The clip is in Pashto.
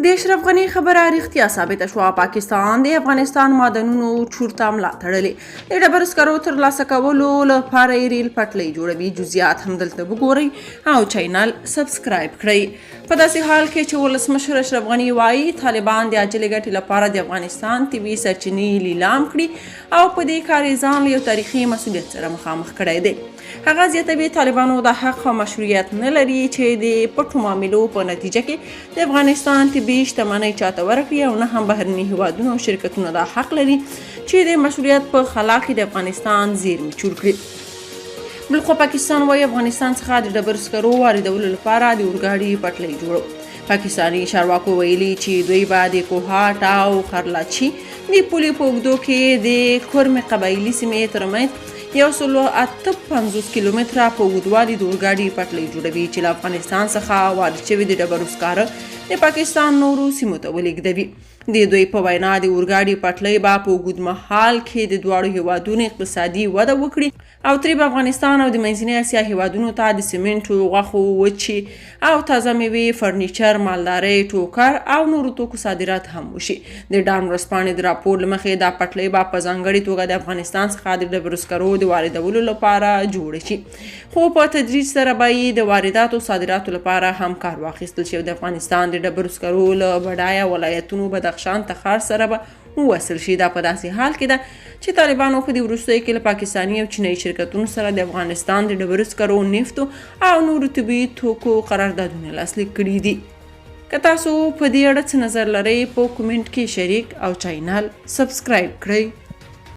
د اشرف غني خبره رښتیا ثابته شوه. پاکستان د افغانستان معدنونو چور ته ملا تړلې، د ډبرو سکرو ترلاسه کولو لپاره یې ریل پټلۍ جوړوي. جزئیات هم دلته وګورئ او چینل سبسکرایب کړئ. په داسې حال کې چې ولسمشر اشرف غني وایي طالبان د عاجلې ګټې لپاره د افغانستان طبیعي سرچینې لیلام کړي او په دې کار یې ځان له یو تاریخي مسولیت سره مخامخ کړی دی. هغه زیاتوي طالبانو دا حق او مشروعیت نه لري چې د پټو معاملو په نتیجه کې د افغانستان طبیعي شتمنۍ چاته ورکړي او نه هم بهرني هیوادونه او شرکتونه دا حق لري چې د مشروعیت په خلا کې د افغانستان زیرمې چور کړي. بلخوا پاکستان وایي افغانستان څخه د ډبرو سکرو واردولو لپاره د اورګاډي پټلۍ جوړو. پاکستاني چارواکو ویلي چې دوی به د کوهاټ او خرلاچي د پولې په اوږدو کې د کورمې قبایلي سیمې ترمنځ 158 کیلومتره په اوږدوالي د اورګاډي پټلۍ جوړوي چې له افغانستان څخه وارد شوي د ډبرو سکاره د پاکستان نورو سیمو ته ولېږدوي. د دوی په وینا د اورګاډي پټلۍ به په اوږدمهال کې د دواړو هیوادونو اقتصادي وده وکړي او ترې به افغانستان او د منځنۍ اسیا هیوادونو ته د سیمنټو، غوښو، وچې او تازه میوې، فرنیچر، مالدارۍ، ټوکر او نورو توکو صادرات هم وشي. د ډان ورځپاڼې د راپور له مخې دا پټلۍ به په ځانګړې توګه د افغانستان څخه د ډبرو سکرو د واردولو لپاره جوړه شي، خو په تدریج سره به یې د وارداتو صادراتو لپاره هم کار واخیستل شي او د افغانستان د ډبرو سکرو له بډایه ولایتونو بدخشان، تخار سره به ووصل شي. دا په داسې حال کې ده چې طالبانو په دې وروستیو کې له پاکستاني او چینایي شرکتونو سره د افغانستان د ډبرو سکرو، نفتو او نورو طبیعي توکو قراردادونه لاسلیک کړي دي. که تاسو په دې اړه څه نظر لرئ په کومنټ کې شریک او چینل سبسکرایب کړئ.